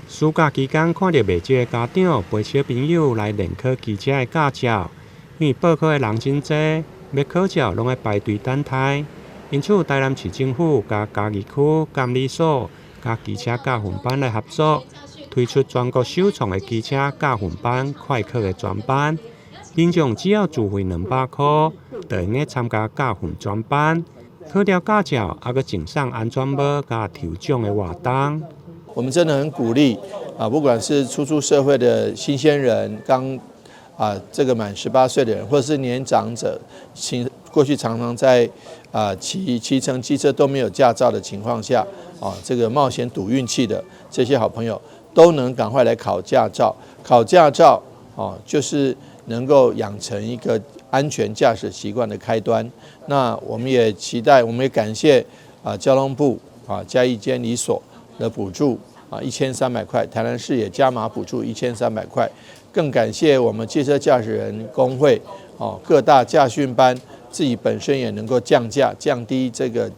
暑假期間，看著袂少的家長陪小朋友來練考機車的駕照，因為報考的人真濟，欲考照攏愛排隊等待。因此，台南市政府佮嘉義區監理所佮機車駕訓班來合作，推出全國首創的機車駕訓班快考的專班。民眾只要自費200箍，就會用參加駕訓專班，考著駕照，猶閣贈送安全帽佮抽獎的活動。我們真的很鼓勵啊，不管是初出社會的新鮮人，剛啊這個滿18歲的人，或者是年長者，過去常常在啊騎乘機車都沒有駕照的情況下，啊這個冒險賭運氣的這些好朋友，都能趕快來考駕照。考駕照哦，就是能夠養成一個安全駕駛習慣的開端。那我們也期待，我們也感謝啊交通部啊嘉義監理所的補助啊1300塊，台南市也加碼補助一千三百塊，更感謝我們機車駕駛人工會哦各大駕訓班自己本身也能夠降價降低這個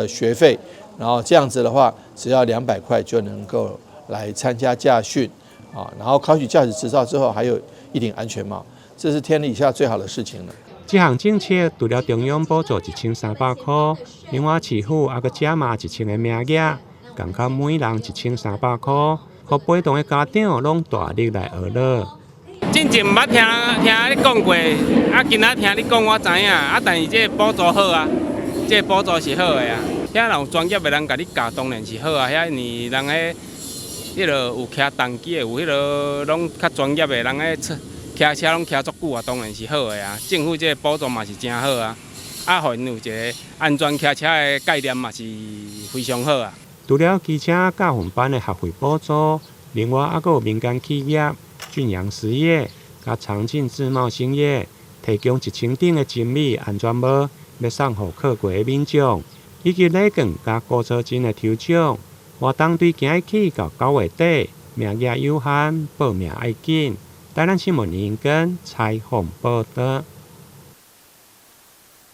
學費，然後這樣子的話，只要200塊就能夠來參加駕訓啊，然後考取駕駛執照之後，還有一頂安全帽，這是天底下最好的事情了。這項政策除了中央補助1300箍，另外市府猶閣加碼1000個名額，共較每人1300箍，予陪同的家長攏大力來學樂。進前毋捌聽聽你講過，啊，今仔聽你講我知影，啊，但是這個補助好啊，這個補助是好的啊。遐若有專業的人共你教，當然是好啊。遐因為人彼彼落有騎重機的，有彼落攏較專業的人，彼騎車攏騎足久啊，當然是好的啊。政府這個補助嘛是誠好啊，啊，予𪜶有一個安全騎車的概念嘛是非常好啊。除了機車駕訓班的學費補助，另外猶閣有民間企業俊陽實業、佮長進自貿興業提供1000頂的精美安全帽，欲送予考過的民眾，以及禮券佮古早金的抽獎。活動對今日起到9月底，名額有限，報名愛緊。台南新聞林根採訪報導。